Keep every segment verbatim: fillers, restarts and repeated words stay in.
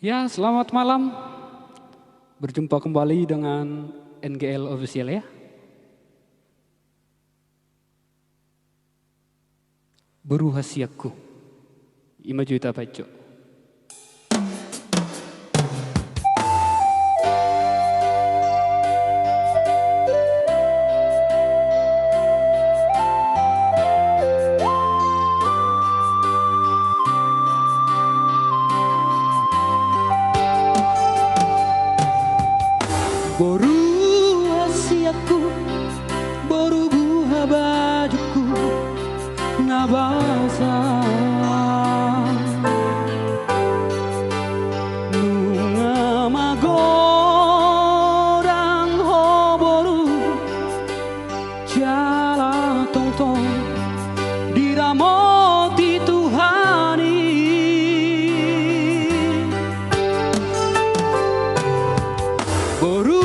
Ya, selamat malam. Berjumpa kembali dengan N G L Official, ya. Boru hasianku. Ima jo hita pajo. Boru hasianku, boru buha bajungku na basa. Nunga magodang ho boru, jala tongtong diramoti Tuhan i. Boru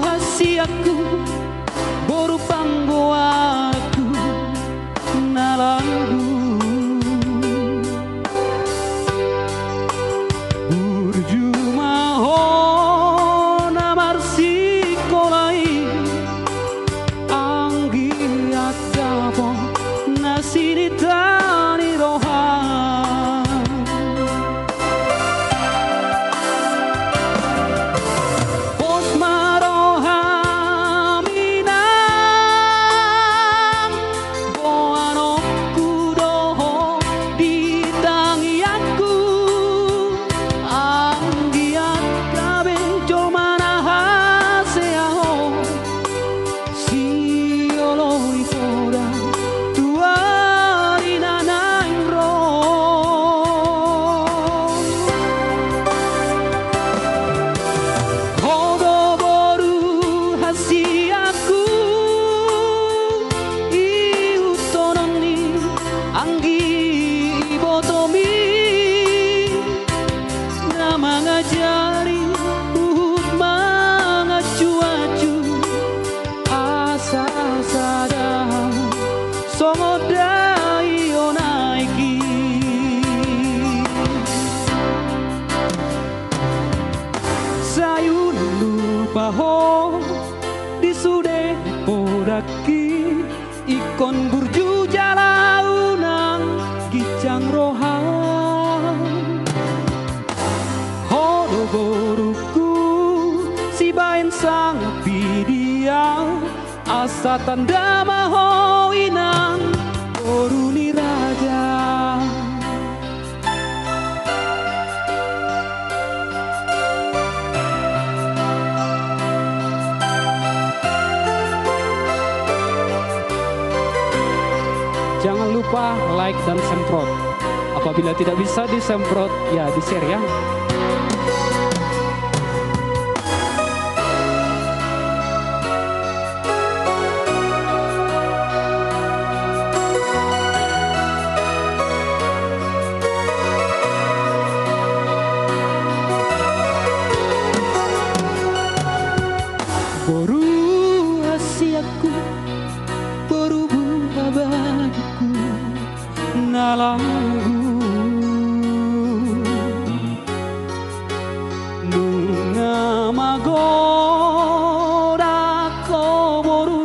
hasianku, boru panggoarku na langgu. Burju ma ho na marsikola i, anggiat dapot na sinita ni roha. Pos ma roham inang, boanonku do ho di tangiangku, anggiat gabe jolma na hasea ho. Sioloi poda tu ari na naeng ro. Ho do boru hasianku, ihuthononmi anggi ibotomi, na mangajari huhut mangancuancu, asa sada songon daion aek i. Sai unang lupa ho di sude podangki, ingkon burju jala unang ginjang roham. Ho do borungku sibaen sanga pidian, asa tanda ma ho inang boru ni raja. Jangan lupa like dan semprot. Apabila tidak bisa disemprot, ya di-share ya. Boru hasianku, boru buha bajungku na langgu. Nunga magodang ho boru,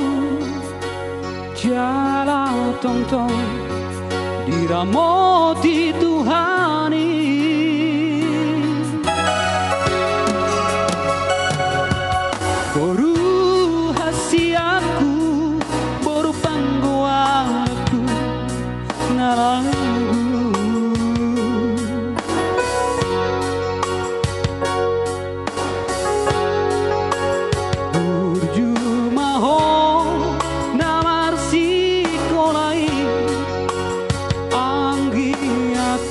jala tongtong diramoti Tuhan i. Boru hasianku, boru panggoarku na langgu. Burju ma ho na marsikola i, anggiat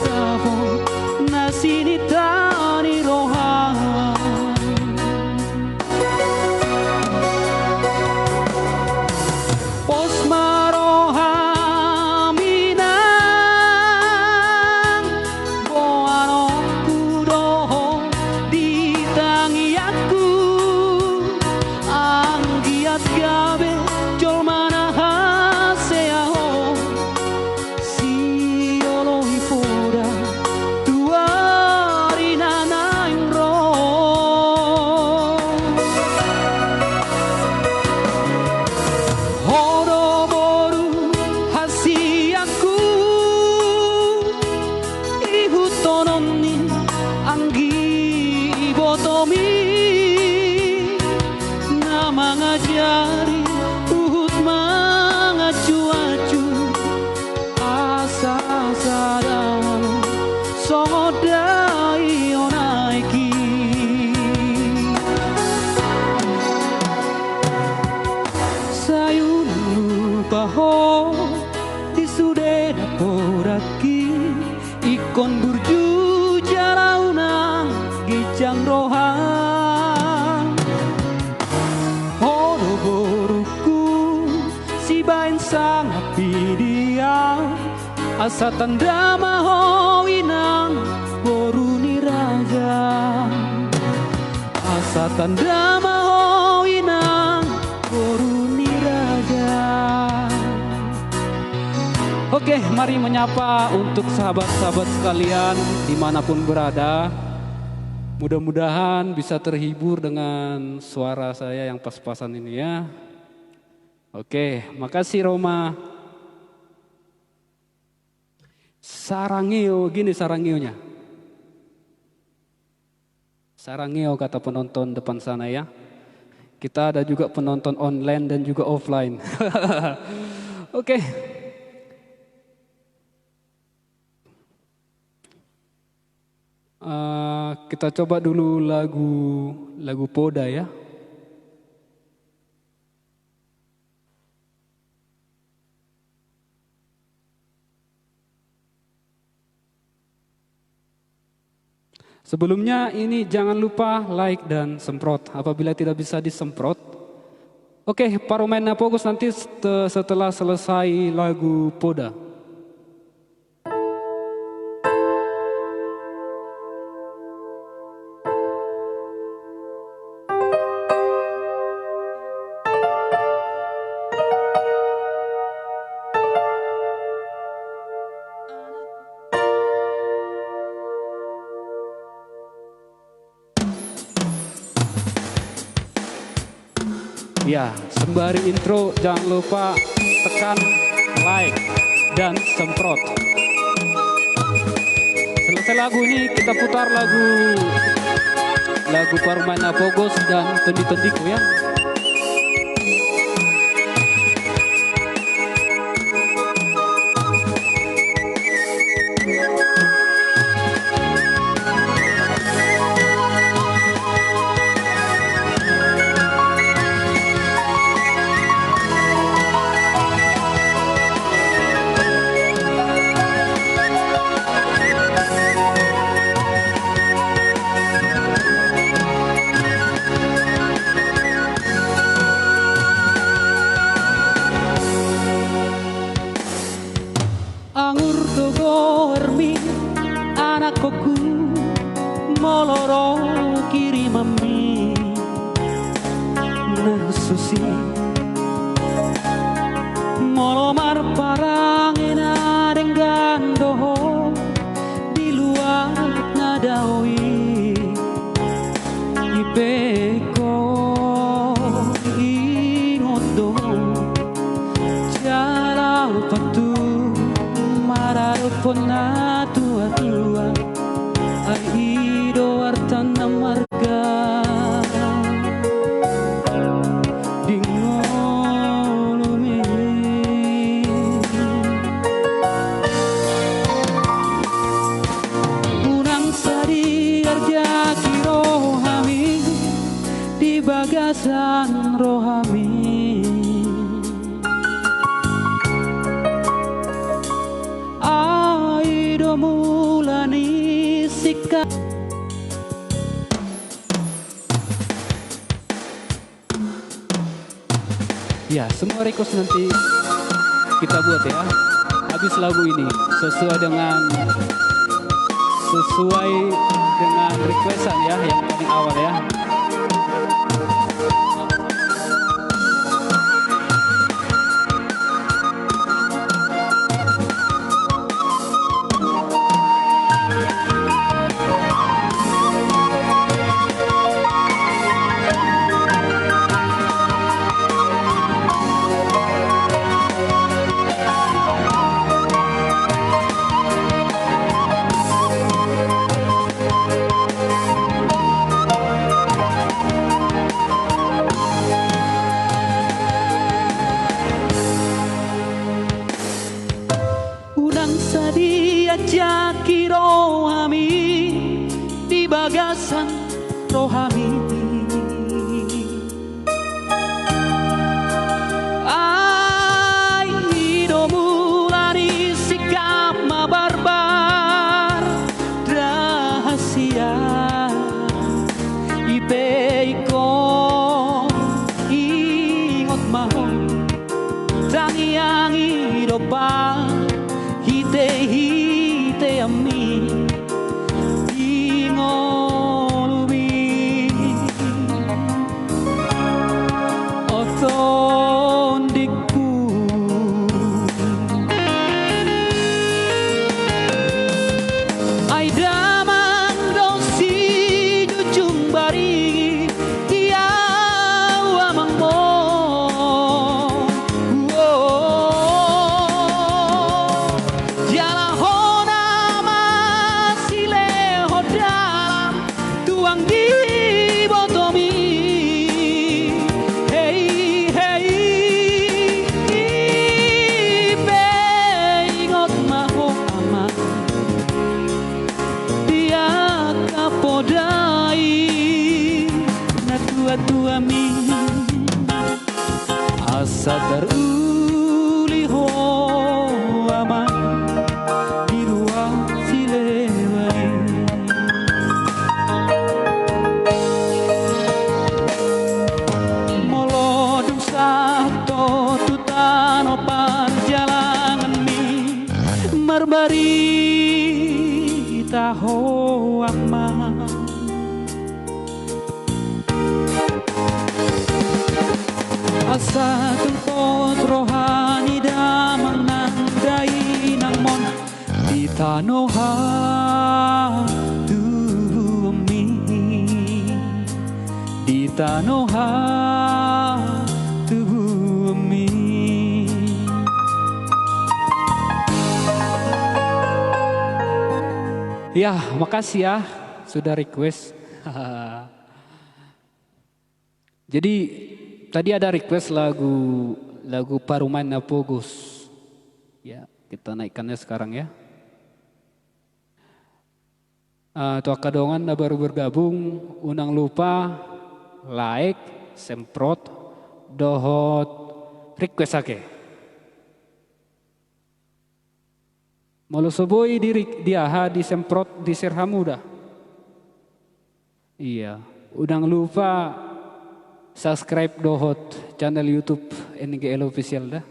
Tongon ni anggi ibotomi na mangajari huhut mangacuacu asa sada songon daion aek i. Sai unang lupa ho di sude na poda i, ingkon burju jala unang ginjang roha. Ho do borungku, sibaen sangap i di au, asa tanda ma ho inang boru ni raja. Asa tanda ma ho inang boru ni raja. Oke, mari menyapa untuk sahabat-sahabat sekalian dimanapun berada. Mudah-mudahan bisa terhibur dengan suara saya yang pas-pasan ini ya. Oke, makasih Roma. Sarangeo, gini sarangeonya. Sarangeo kata penonton depan sana ya. Kita ada juga penonton online dan juga offline. Oke. Eh, kita coba dulu lagu, lagu Poda ya. Sebelumnya ini jangan lupa like dan semprot. Apabila tidak bisa disemprot, oke, Parumaen Napogus nanti set-, setelah selesai lagu Poda. Ya, sembari intro, jangan lupa tekan like dan semprot. Selesai lagu ini, kita putar lagu, lagu Parumaen Napogus dan Tondi-tondiku ya. Angur do goarmi anakkongku, molo ro kirimanmi na hushus i. Molo marparange na denggan do ho di luat na dao i. I pe ingkon ingot do ho jala hupatuk maradophon na tua-tua, ai i do arta na marga di ngolumi. Unang sadiar jaki rohami di bagasan rohami. Ai do mula ni singkat. Ya, semua request nanti kita buat ya. Habis lagu ini sesuai dengan, sesuai dengan requestan ya, yang paling awal ya. bagasan rohami. Ai i do mula ni sikap mabarbar rahasia. I pe ingkon ingot ma ho, tangiang i do pahitehiteanmi di ngolumi. O tondingku, ai damang do sijujung baring i, au amangmu. Jala hona ma silehon dalan tuang di ibotomi. Hei, hei, i pe ingot ma ho, amang, di angka poda i natuatuami. Asa taruli ho, amang, di ruas ni lelengku. Molo dung sahat ho tu tano parjalanganmi, marbarita ho, amang. Asa turpot roha ni damang nang dainangmon di tano hatubuanmi, di tano hatubuanmi. Ya, makasih ya sudah request. Jadi, tadi ada request lagu, lagu Parumaen na Pogos. Ya, kita naikkannya sekarang ya. Ah, tu angka dongan na baru bergabung, unang lupa like, semprot, dohot request ake. Molo so boi di, di aha, disemprot, di-share hamu da. Iya, unang lupa subscribe dohot channel YouTube N G L Official da.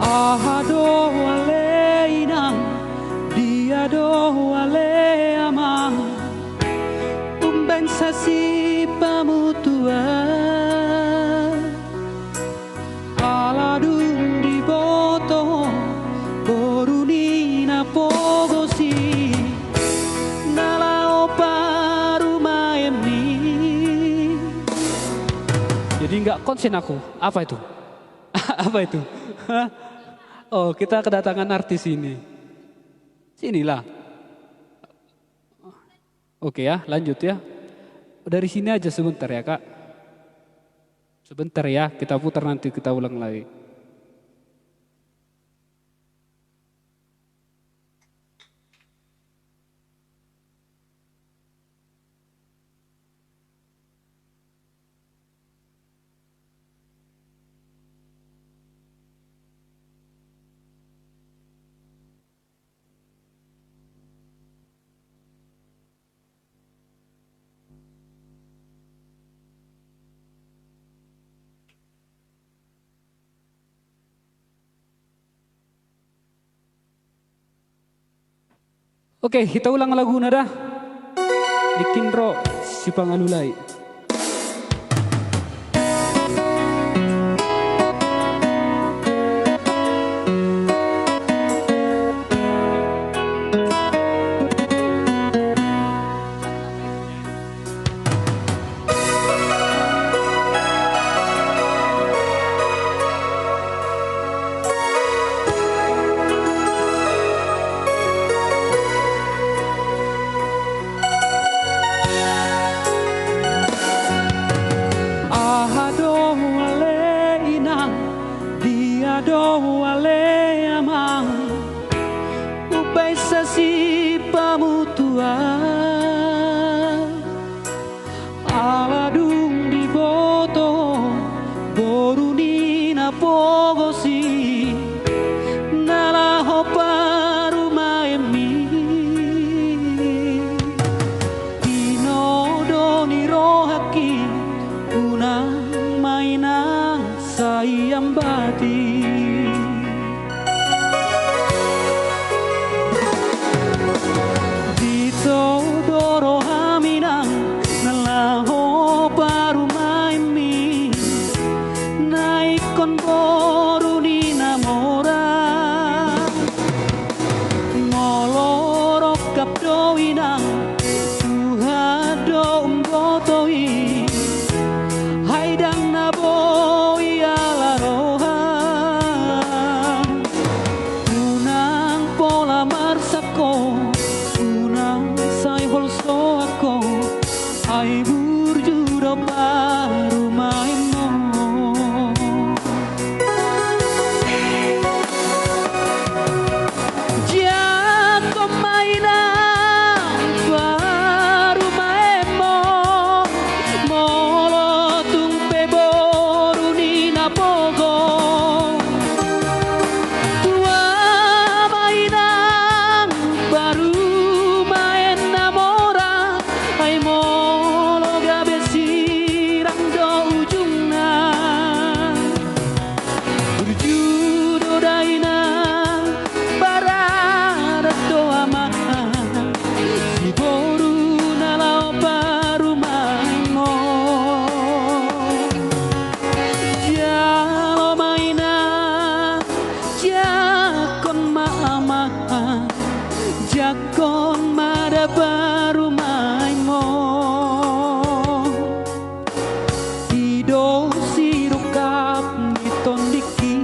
Aha do ale inang, dia do ale amang, umbaen sasipamotoan. Ala dung diboto boru ni na pogos i na laho parumaenmi. Jadi nggak konsen aku. Apa itu? Apa itu? Hah? Oh, kita kedatangan artis ini. Sinilah. Oke ya, lanjut ya. Dari sini aja sebentar ya, Kak. Sebentar ya, kita putar nanti kita ulang lagi. Oke, hita ulang laguna da. Nangkin ro si Pangalulai. Aha do ale inang, dia do ale amang, umbahen sasipamutuan. Ala dung diboto boru ni na pogos i na laho parumaenmi, tinodo ni rohangki unang ma inang sai ambat i. Ditodo roham inang na laho parumaenmi, na ingkon boru ni na mora. Molo rongkap do inang, Tuhan do umboto i, ai ndang na boi ala roha. Unang pola marsangko, unang sai holsoanko, ai burju do parumaenmu. Jangkon ma inang parumaenmu, molo tung pe boru ni na pogos. Tua ma inang parumaen na mora, ai molo gabe sirang do ujungna. Burju do daina, baradat do amang, si boru na laho parumaenmu. Jalo ma inang, jangkon ma amang, jangkon ma da parumaenmu. I do sirongkap ni tondingki.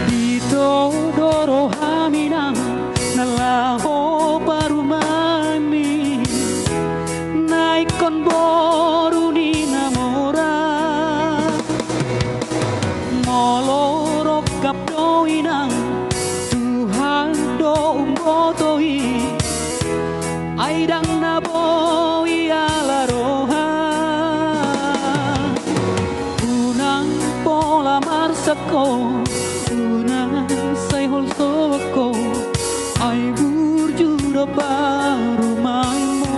Ditodo roham inang na laho parumaenmi, na ingkon boru ni na mora. Molo rongkap do inang, Tuhan do umboto i, ai ndang na boi ala roha. Unang pola marsangko, unang sai holsoanko, ai burju do parumaenmu.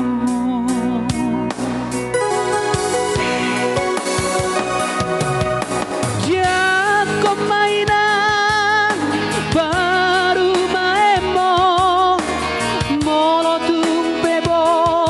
Jangkon ma inang parumaenmu, molo tung pe boru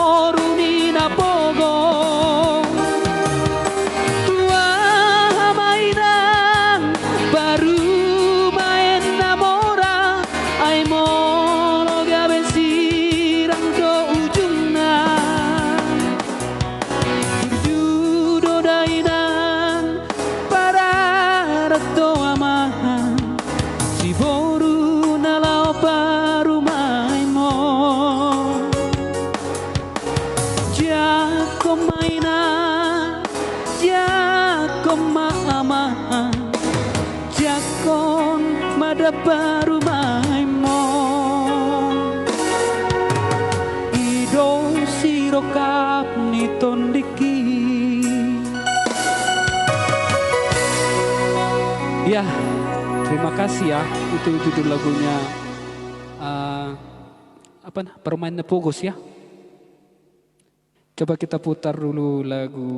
parumaenmon, i do sirongkap ni tondingki. Ya, terima kasih ya. Itu judul lagunya, eh, apa nah, Parumaen na Pogos ya. Coba kita putar dulu lagu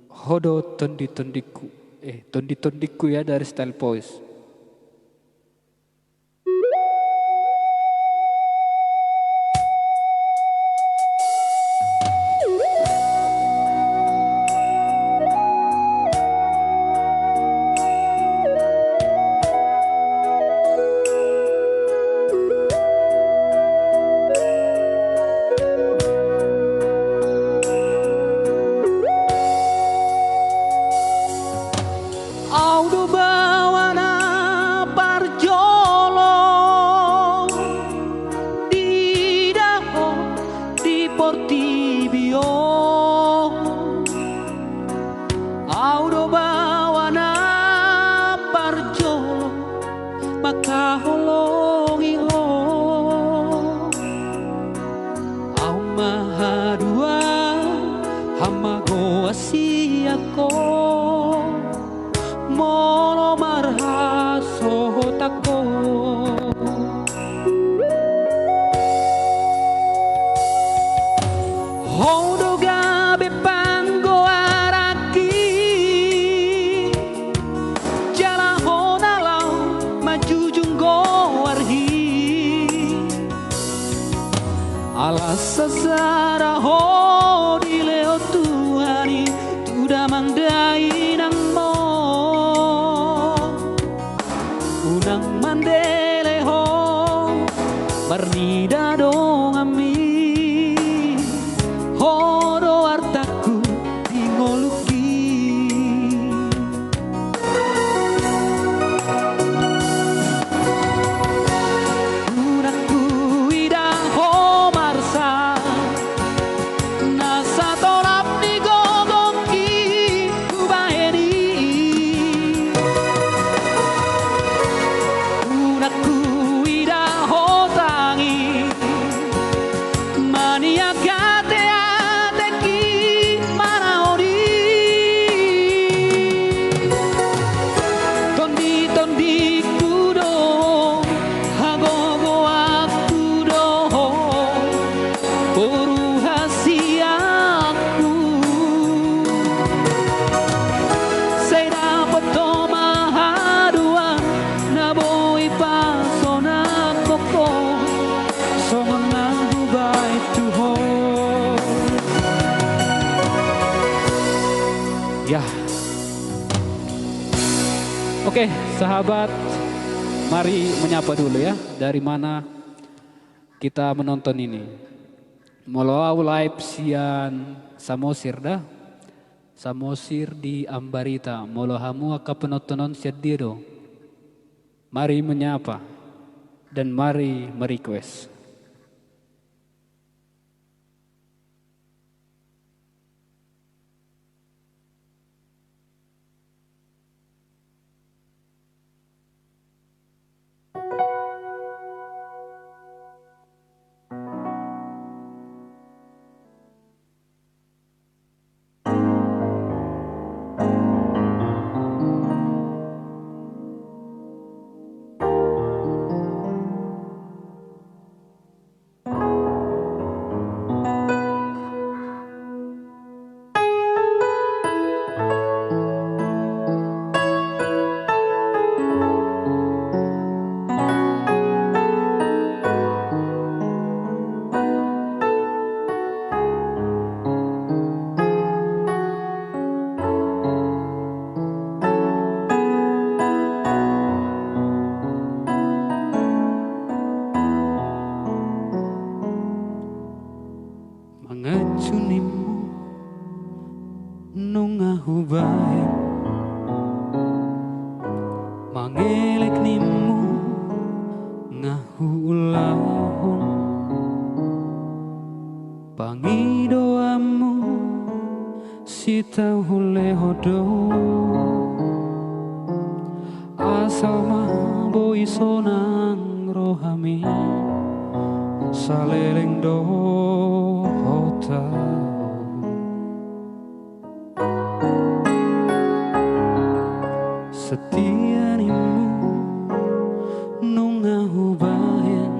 Ho do Tondi-tondingku. Eh, Tondi-tondingku ya, dari Style Boys. Au do baoa na parjolo diida ho di portibi on. Au do baoa na parjolo mangkaholongi ho. Au ma haduan hamagoan sian ho, molo marhasohotan ho. Ho do gabe panggoaranki, jala ho na laho manjujung goarhi. Ala sasada ho dilehon Tuhan i tu damang dainangmon. Unang mandele ho marnida donganmi, ho do artangku di ngolungki. Unang huida ho marsak, na satolap ni gogongki hubahen i. Unang huida ho tangi, maniak ateatengki maraon i. Tonditondingku do, hagogoonku do ho, boru hasianku. Sai dapot ho ma haduan na boi pasonanghon ho, songon na hubaen tu ho. Ya. Oke, sahabat, mari menyapa dulu ya. Dari mana kita menonton ini? Molo au live sian Samosir da. Samosir di Ambarita. Molo hamu angka penonton on sian dia do? Mari menyapa dan mari merequest. Manganju nimmu nunga hubaen, mangelek nimmu nga huulahon, pangidoanmu sitau hulehon do, asal ma boi so mi saleleng dohot ahu. Setia nimu nunga hubahen,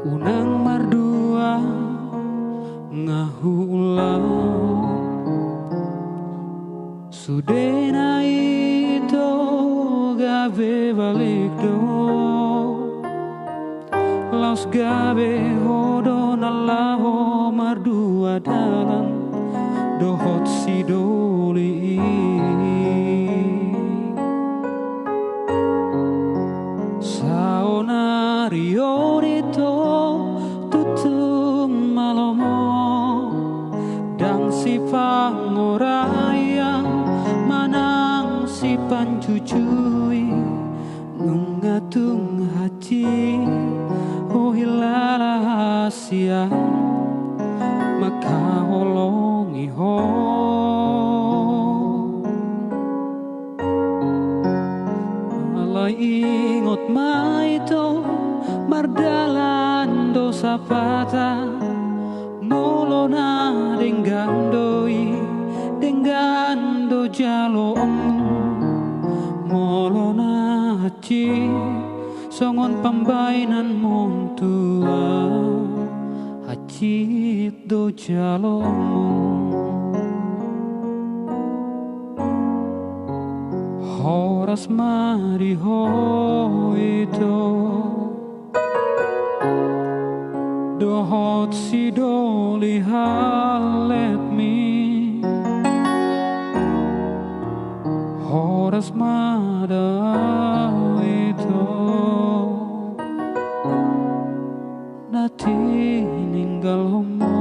unang mardua nga huulahon. Sudena ito gabe balik do, laos gabe ho do na laho mardua dalan dohot sidoli i. Saonari on ito tutu malomo, ndang sipangoraian manang sipanjujui, nunga tung hansit huhilala hasian mangkaholongi ho. Alai ingot ma ito, mardalan do sapata, molo na denggan do i, denggan do jaloonmu. Molo na hansit songon pambahenanmu on tuan, hansit do jaloonmu. Horas ma di ho ito dohot sidoli halletmi. Horas ma di ho ito na tininggalhonmu.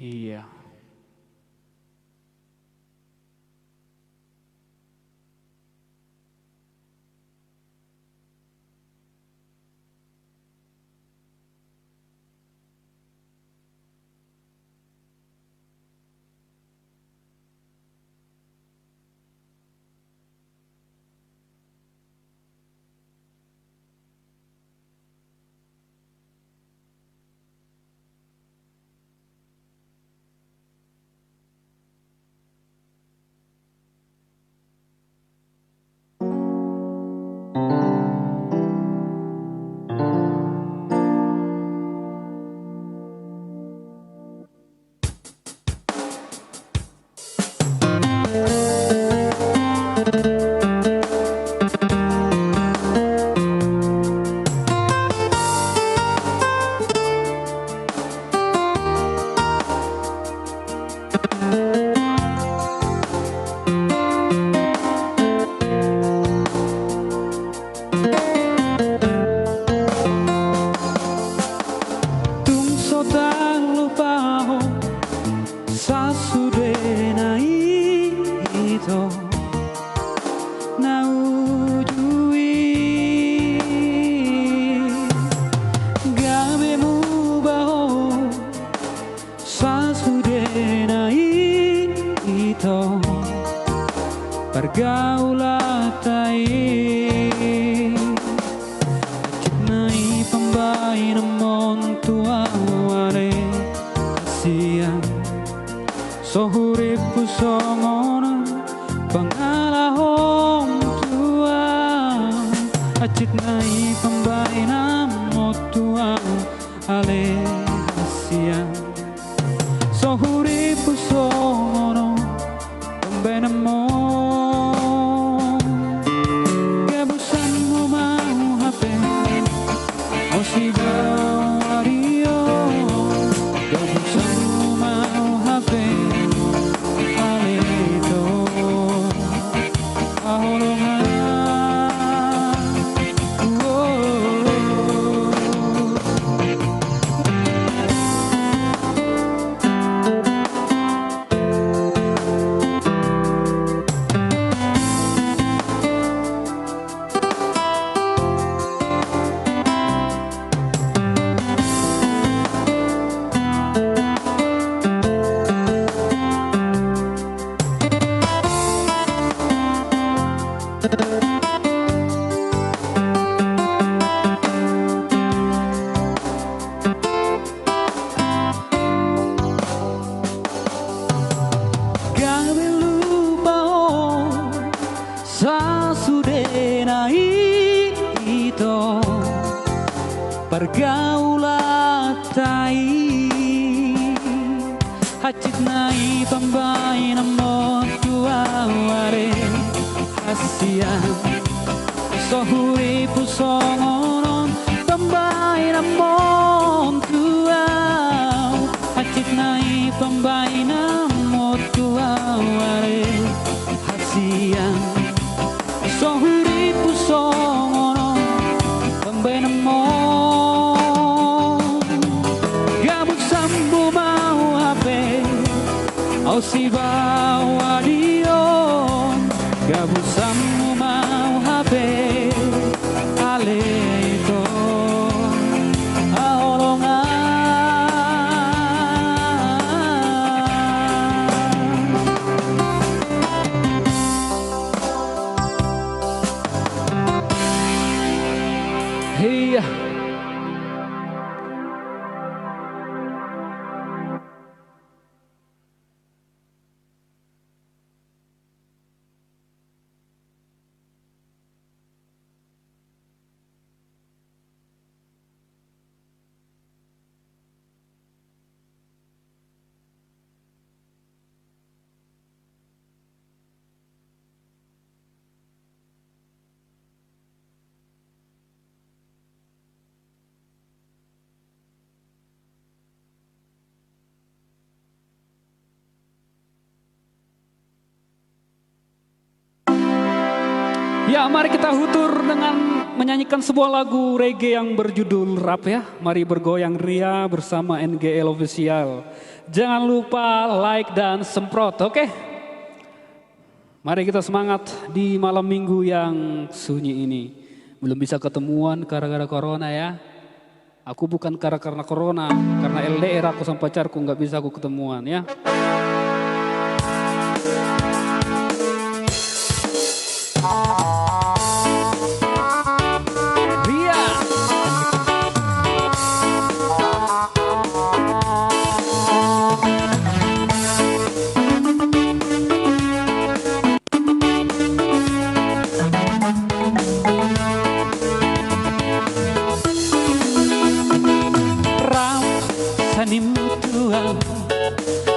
Ia. Tung so tarlupa ho sasudena i ito na uju i, gabe muba ho sasudena i ito pargaulanta i. Hansit ma i pambahenanmu on tuan, ale hasian. So hurippu songon on pangalahom tuan. Hansit ma i pambahenanmu on tuan, ale hasian. So hurippu songon on pambahenanmu. Gabusanmu ma hu hape, o sibawa ari on. Gabusanmu ma hu hape, ale ito haholongan. Pargaulanta i, hansit nai pambahenanmon tu au, are hasian. So hurippu songon on pambahenanmon tu au, hansit nai pambahenanmon tu au, are hasian. So hurippu songon on pambahenanmon. Gabusanmu ma au hape, o sibawa di on. Gabusanmu ma au hape, ale ito haholongan. Iya. Ya, mari kita hutur dengan menyanyikan sebuah lagu reggae yang berjudul Rap, ya. Mari bergoyang ria bersama N G L Official. Jangan lupa like dan semprot, oke? Mari kita semangat di malam minggu yang sunyi ini. Belum bisa ketemuan gara-gara corona, ya. Aku bukan karena, karena corona, karena L D R aku sama pacarku, nggak bisa aku ketemuan, ya. Ria. Rap, sanimmu tu au,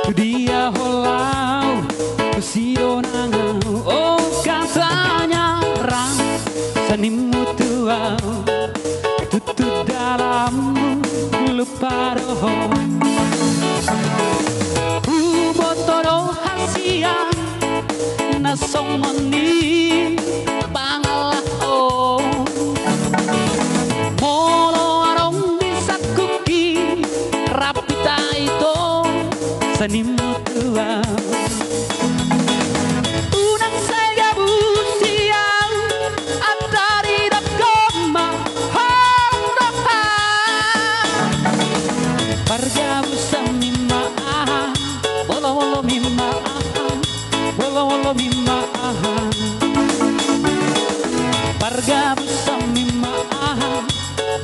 tu dia ho laho, tu si dongan au, oh katanya. Rap, sanimmu tu au, tutu dalanmu lupa do ho. Huboto do hasian na songon i pangalaho. Molo adong di sangkuki rap hita ito, sanimmu tu au. Unang sai gabusi au, antar didok ma ho roha. Pargabusanmi ma aha, molo-molomi ma aha, molo-molomi ma aha. Pargabusanmi ma aha,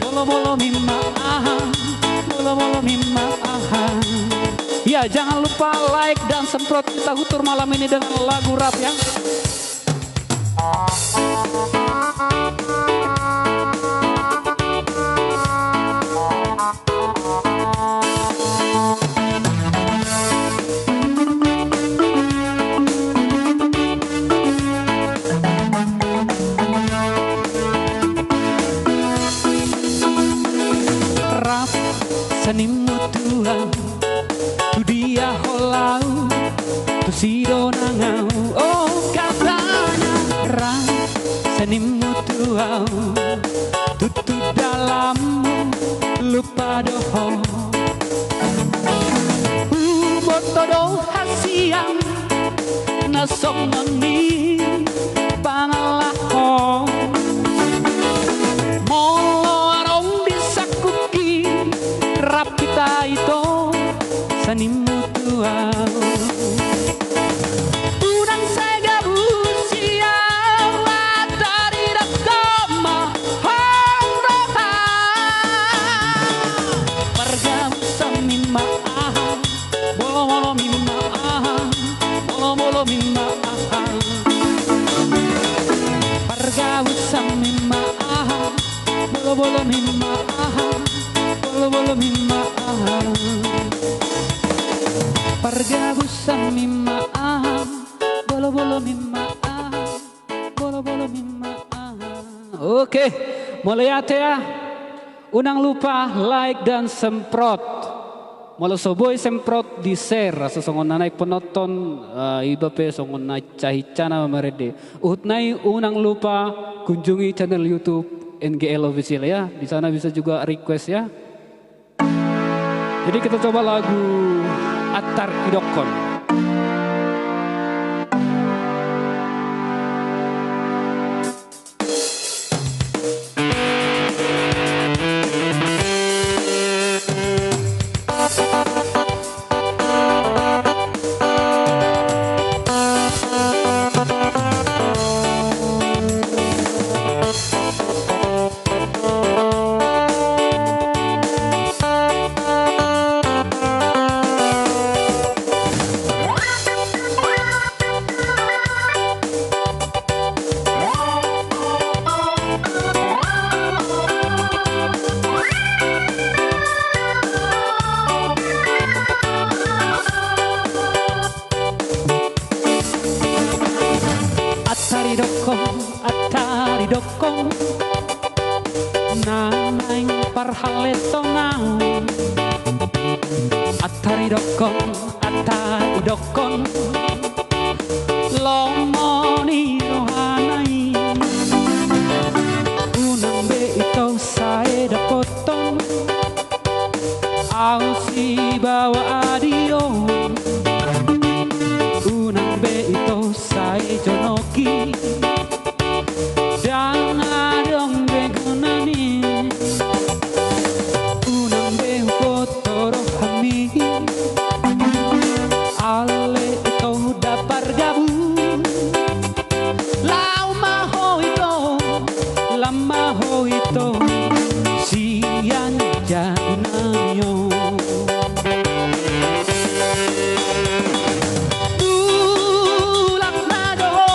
molo-molomi ma aha, molo-molomi ma aha. Ya, jangan lupa like dan semprot, kita hutur malam ini dengan lagu rap, ya. Rap, sanimmu tu au, tu dia ho laho, tu si dongan au, oh katanya. Rap, sanimmu tu au, tutu dalanmu lupa do ho. Huboto do hasian na songon i pangalaho. Molo adong di sangkuki rap hita ito, sanimmu tu au. Unang sai gabusi au, antar didok ma ho roha. Pargabusanmi ma aha, molo-molomi ma aha, molo-molomi ma aha. Pargabusanmi ma aha, molo-molomi ma aha, Mima aha? Pargabusami ma aha? Bolobolomi ma aha? Bolobolomi ma aha? Oke, mauliate ya. Unang lupa like dan semprot. Molo so boi, semprot, di-share asa songon na naeng penonton, eh, iba pe songon na hinsa-hinsana ma marende. Huhut nai unang lupa kunjungi channel YouTube N G L Official ya. Di sana bisa juga request ya. Jadi kita coba lagu Antar Idokkon. Antar idokkon, antar idokkon, na naeng parhaletonan. Antar idokkon, antar idokkon, lomo ni rohana i. Unang be ito sae dapothon ahu sibawa adi on. Unang be ito sae jonok i, ndang adong be gunana i. Unang be huboto rohami, ale ito ndang pargabus. Laho ma ho ito, laho ma ho ito, sian jabunami on. Mulak ma jo ho,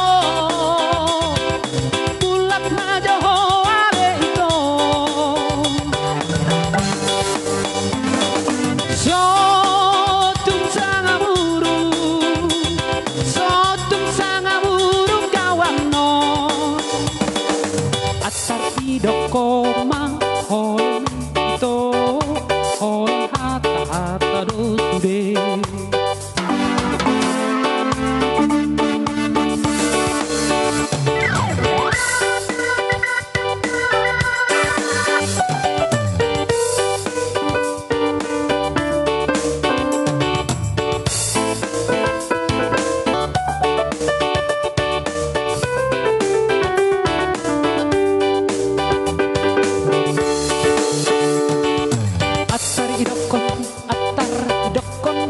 mulak ma jo ho ale ito. So tung sanga burung, so tung sanga burung kawan on. Antar idokkon ma holan ito, holan hata-hata do sude. Antar idokkon, antar idokkon,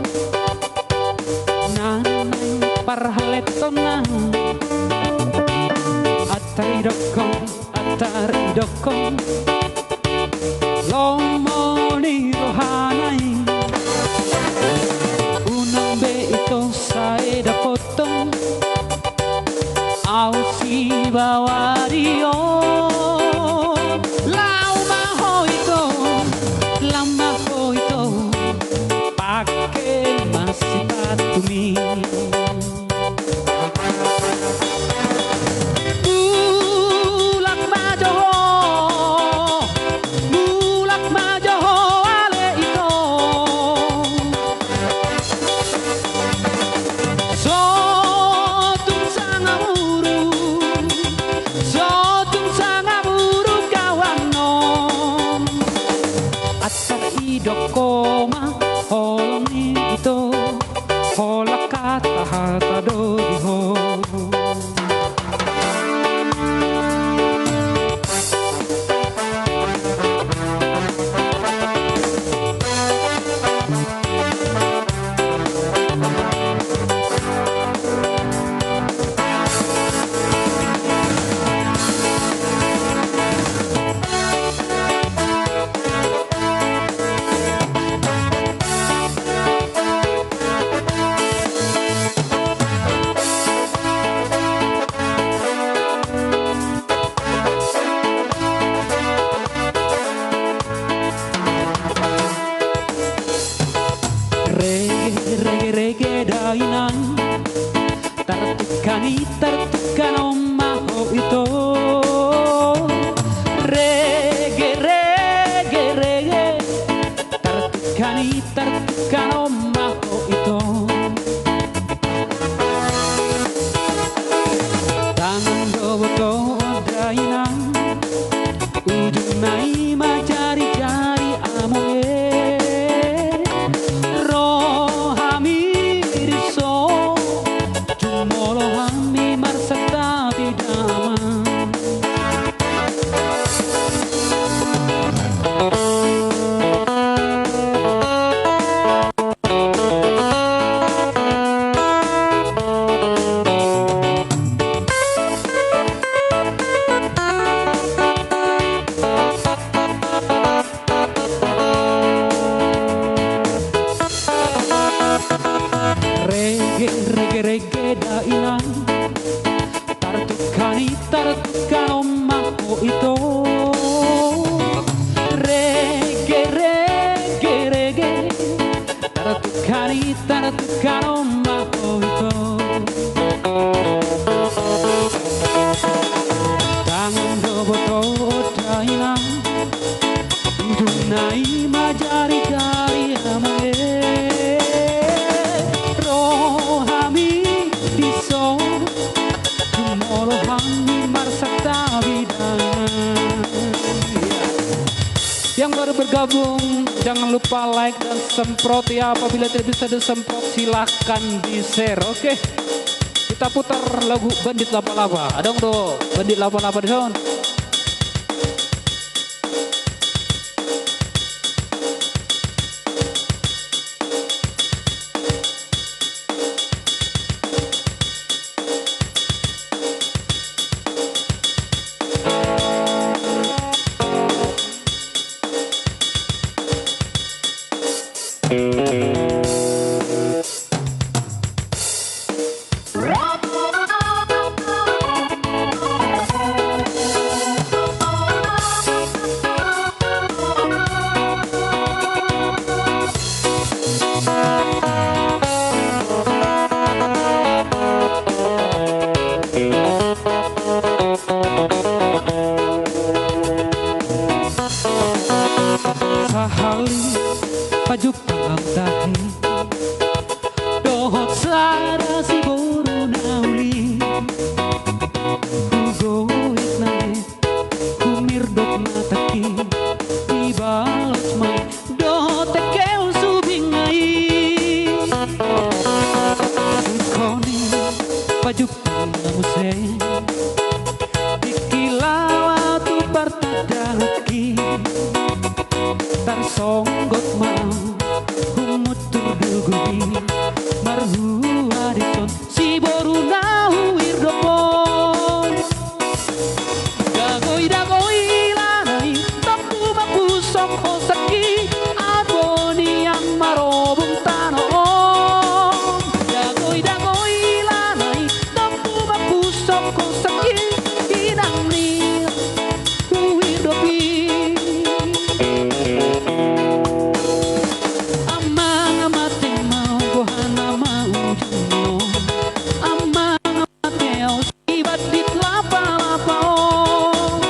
na naeng parhaletonan. Antar idokkon, antar idokkon, lomo ni rohana i. Unang be ito sae dapothon ahu sibawa adi on. Laho ma ho ito, laho ma ho ito, pake ma sipatumi. Mulak ma jo ho, mulak ma jo ho ale ito. So tung sanga burung, so tung sanga burung kawan on. Antar idokkon ma holan ito, holan hata-hata do di ho. i tartukkanon ma ho ito. Tangan do boto dainang, ujungna i ma jarijari among e. Ro hami dison, jumolo hami marsantabi damang. Rege, rege, rege dainang, tartukkan i tartukkanon ma ho ito. Rege, rege, rege, tartukkan i tartukkanon ma ho ito. Tangan do boto dainang, ujungna i ma jarijari among e. Ro hami dison, jumolo hami marsantabi damang. Yang baru bergabung, jangan lupa like dan semprot ya. Apabila tidak bisa disemprot, silahkan di-share. Oke. Kita putar lagu Bandit Laba-laba. Adong do Bandit Laba-laba dison? Sahali pajumpang tahi dohot sada siboru na uli, hugoit nai humirdop matangki, dibalos ma i dohot tekel subing nai. Ingkon i pajumpang muse, tingki laho tu partandanganki, tarsonggot ma humuntur dugu i, marhua dison siboru na huirdop on. Dagoi, dagoi, lanai, tompu ma puson hosangki, adong nian marobung tano on. Dagoi, dagoi, lanai, tompu ma puson hosangki, inang nian huirdop i. Amang, amate ma, boha nama ujungna? Amang, amate, au si Bandit Laba-laba on.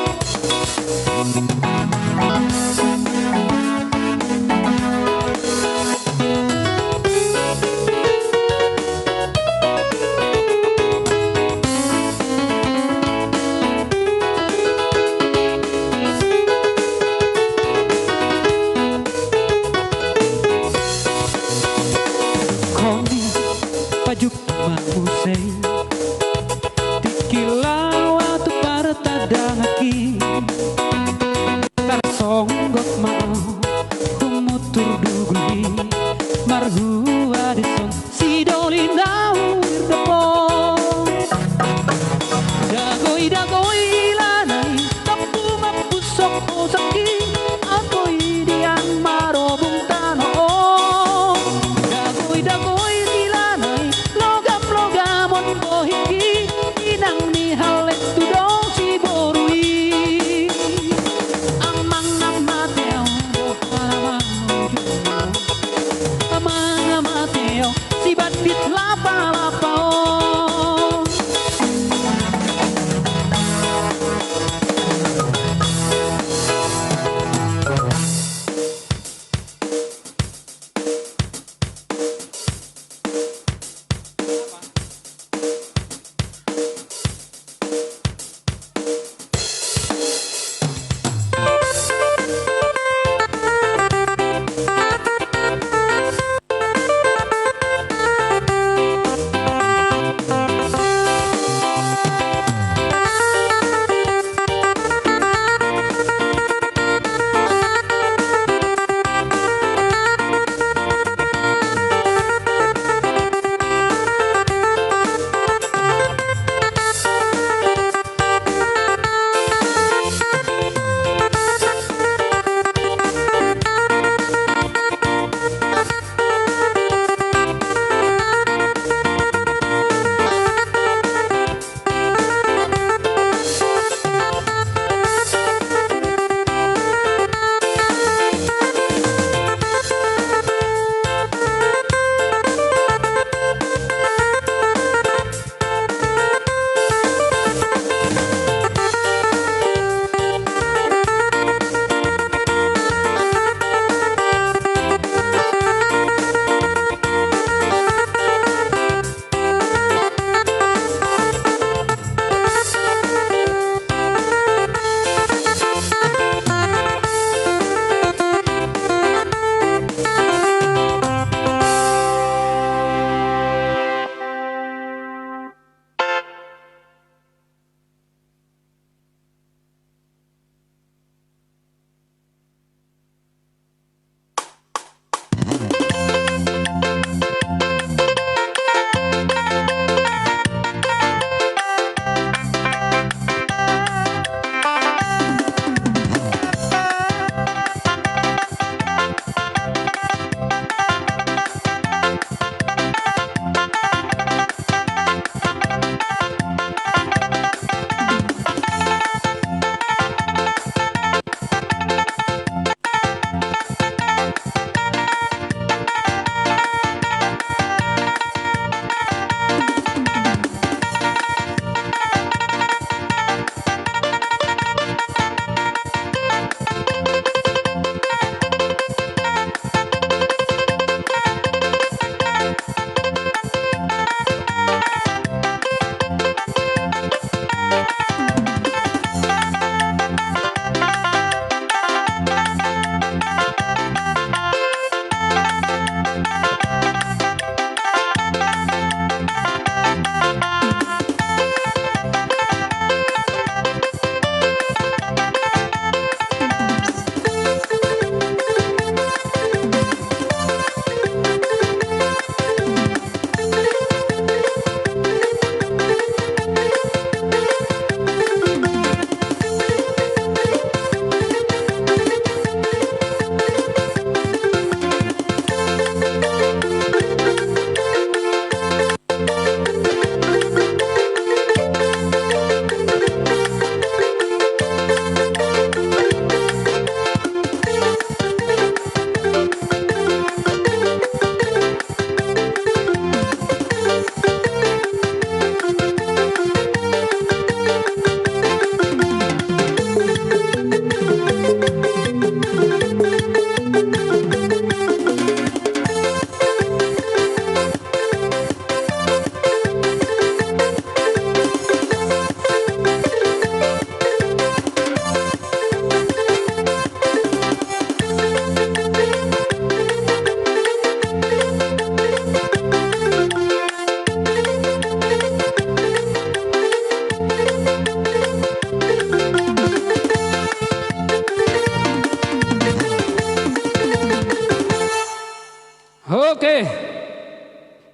Oke.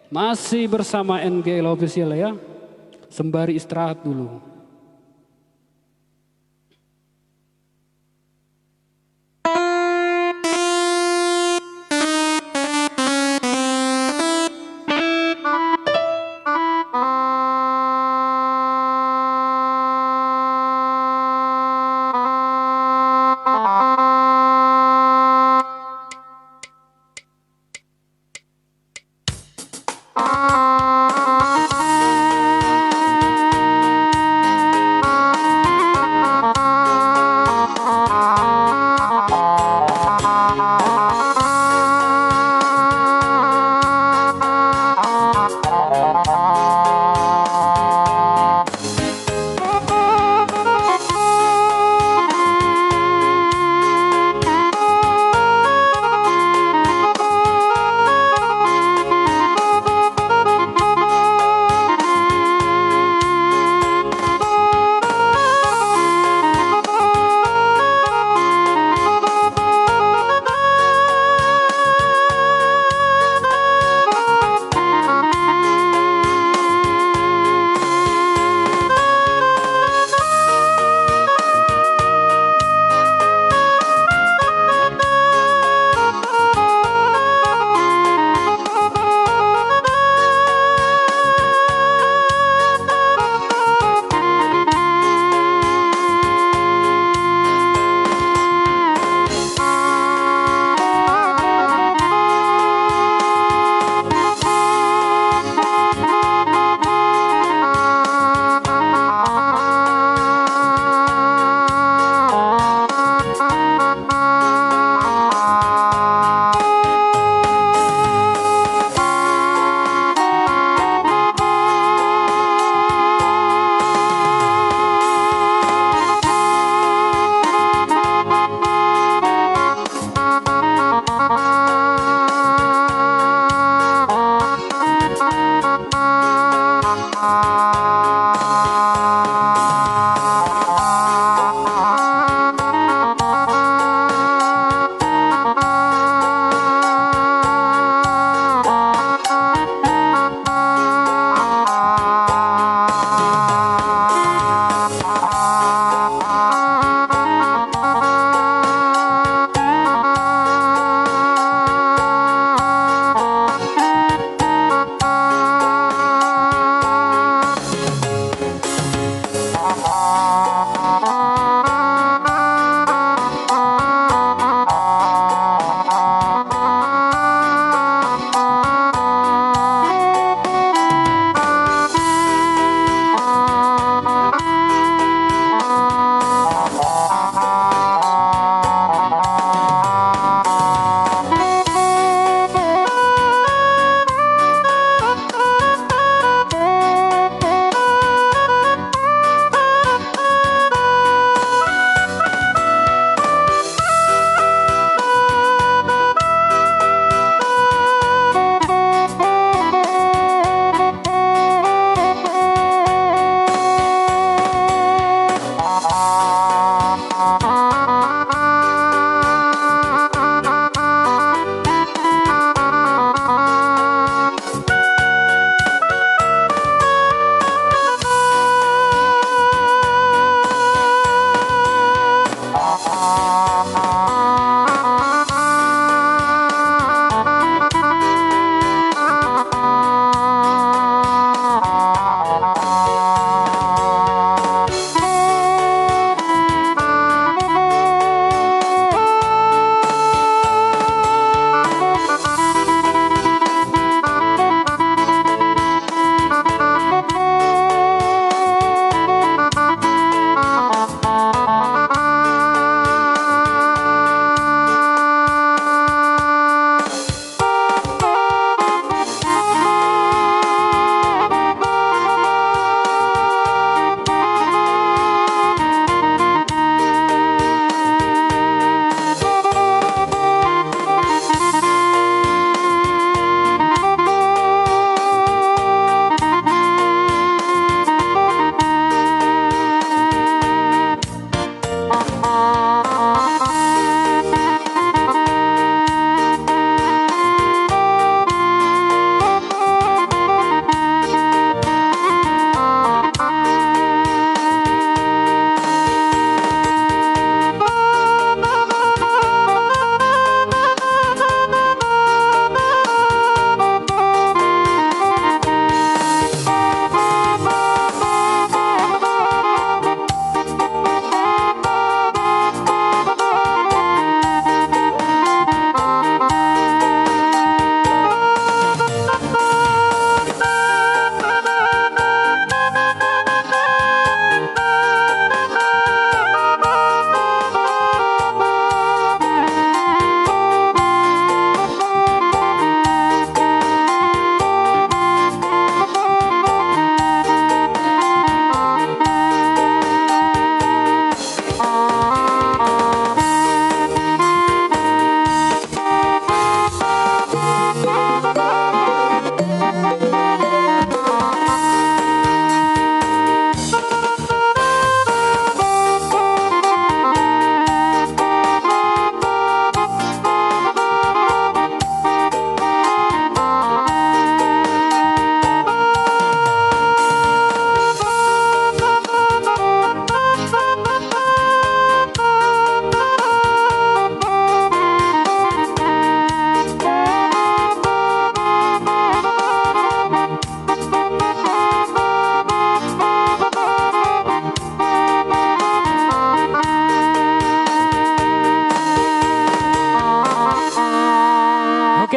Masih bersama N G L Official ya. Sembari istirahat dulu.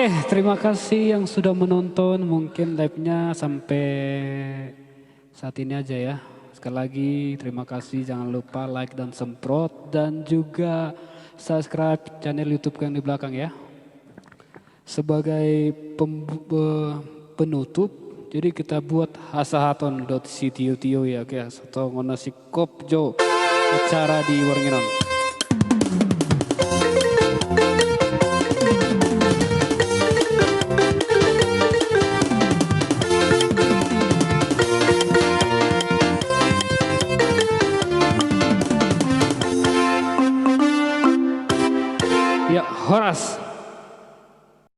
Eh, terima kasih yang sudah menonton. Mungkin live-nya sampai saat ini aja ya. Sekali lagi, terima kasih. Jangan lupa like dan semprot, dan juga subscribe channel YouTube yang di belakang ya. Sebagai pembu-, eh, penutup, jadi kita buat hasahaton dohot sitiotio ya, oke, songon na singkop jo acara di warungin on. Ya, horas.